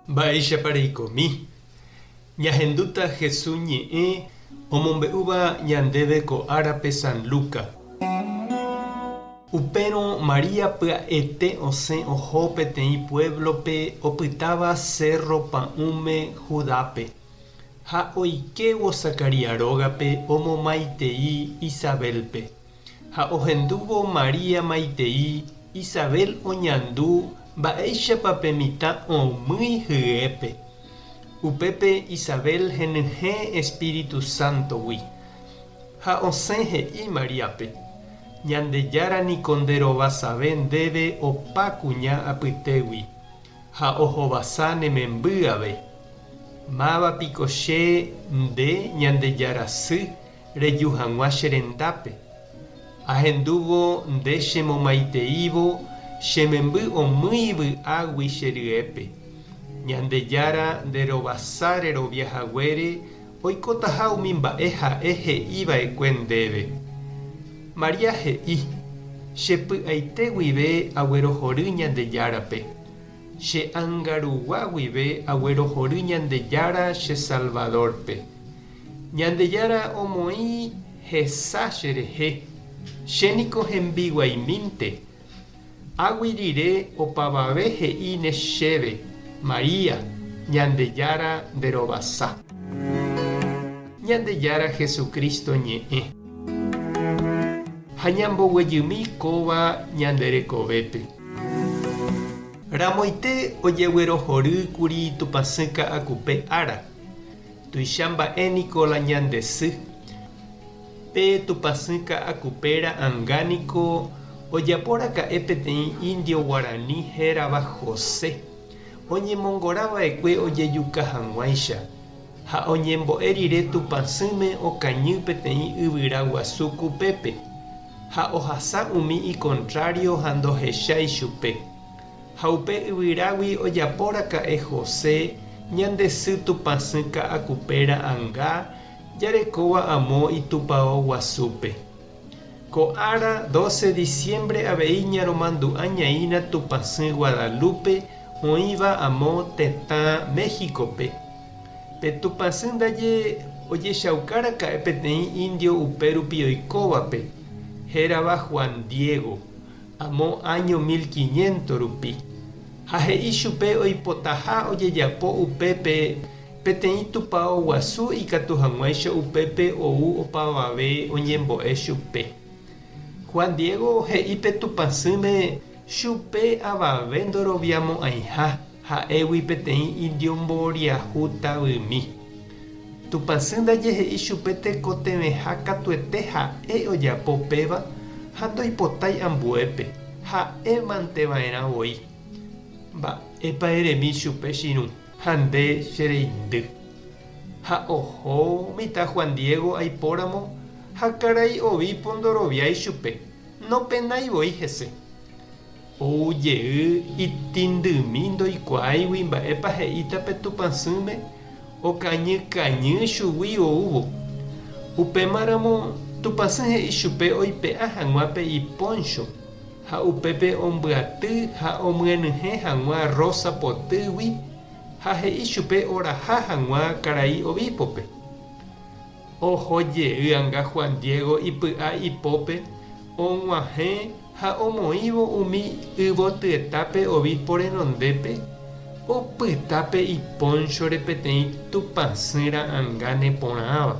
Mba'éichapa reikomi? Ñahendúta Hesu ñe'ẽ omombe'úva ñandéve ko árape San Luca. Upérõ María pya'ete osẽ oho peteĩ puévlope opytáva sérro pa'ũme Judápe, ha oikévo Zacarías rógape omomaitei Isabélpe. Ha ohendúvo María maitei, Isabel oñandu mba'éichapa pe mitã omýi hyépe. Upépe Isabel henyhẽ espíritu sántogui. Ha osẽ he'i Maríape, Ñandejára niko nderovasave ndéve opa kuña apytégui, ha ohovasa ne memby ave. Máva piko che, nde, Ñandejára sy, reju hag̃ua che rendápe. Ahendúvo nde chemomaiteívo, che memby omýi vy'águi che ryépe. Ñandejára nde rovasa rerovia haguére oikotaha umi mba'e ha'e he'i va'ekue ndéve. María he'i, Che py'aite guive aguerohory Ñandejárape. Che ánga rugua guive aguerohory Ñandejára che Salvadórpe. Ñandejára omoĩ hesa cherehe, che niko hembiguaimínte. Águi rire opavave he'íne chéve, María, Ñandejára nde rovasa. Ñandejára Jesucristo ñe'ẽ. Ha ñamboguejymi kóva ñande rekovépe. Ramoite ojeguerohorýkuri Tupãsy Ka'akupe ára. Tuicha mba'e niko la ñande sy. Pe Tupãsy Ka'akupe ra'anga niko ojapo raka'e peteĩ indio guarani hérava José, oñemongora va'ekue ojejuka hag̃uáicha, ha oñembo'e rire Tupãsýme okañy peteĩ yvyra guasu kupépe, ha ohasa umi ikontrário ha ndohechái chupe. Ha upe yvyrágui ojapo raka'e José, ñande sy Tupãsy Ka'akupe ra'anga jarekóva amo itupao guasúpe. Ko ára doce diciembre avei ñaromandu'a ñaína Tupãsy Guadalupe oĩva amo tetã México-pe. Pe Tupãsy ndaje ojechauka raka'e peteĩ indio upérupi oikóvape, hérava Juan Diego. amo áño mil quiniento rupi, ha he'i chupe oipotaha ojejapo upépe peteĩ tupao guasu ikatu hag̃uáicha upépe ou opavave oñembo'e chupe. Juan Diego he'i pe Tupãsýme chupe avave ndoroviamo'ãiha ha'égui peteĩ indio mboriahu tavymi. Tupãsy ndaje he'i chupe tekotevẽha katuete ha'e ojapo péva ha ndoipotái ambuépe, ha'e mante va'erã voi. Mba'épa eremi chupe chirũ ha nde che reindy. Ha oho mitã Juan Diego aipóramo ha karai obispo ndoroviái chupe, nopenái voi hese. Ou jey itindymi ndoikuaáigui mba'épa he'íta pe Tupãsýme okañy kañy chugui oúvo. Upémaramo Tupãsy he'i chupe oipe'a hag̃ua pe ipóncho ha upépe ombyaty ha omyenyhẽ hag̃ua rrósa potýgui ha he'i chupe oraha hag̃ua karai obíspope. Oho jey anga Juan Diego ipy'a ipópe og̃uahẽ ha omoĩvo umi yvotyetápe obispo renondépe, opyta pe ipónchore peteĩ Tupãsy ra'anga neporãva,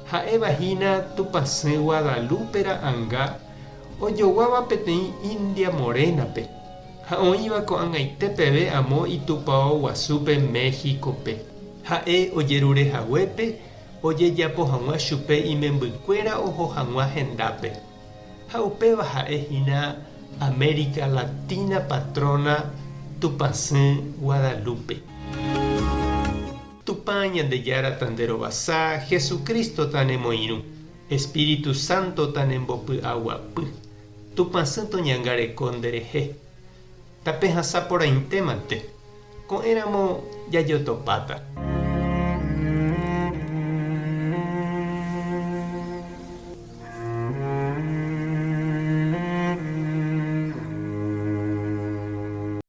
ha'éva hína Tupãsy Guadalupe ra'anga ojoguáva peteĩ India morénape ha oĩva ko'ag̃aite peve amo itupao guasúpe México-pe. Ha'e ojerure haguépe ojejapo hag̃ua chupe imembykuéra oho hag̃ua hendápe. Ha upéva ha'e hína América Latina patrona Tupãsy Guadalupe. Tupã Ñandejára tanderovasa, Jesucristo tanemoirũ, Espíritu Santo tanembopy'aguapy, Tupãsy toñangareko nderehe. Tapehasa porãitémante. Ko'ẽramo jajotopáta.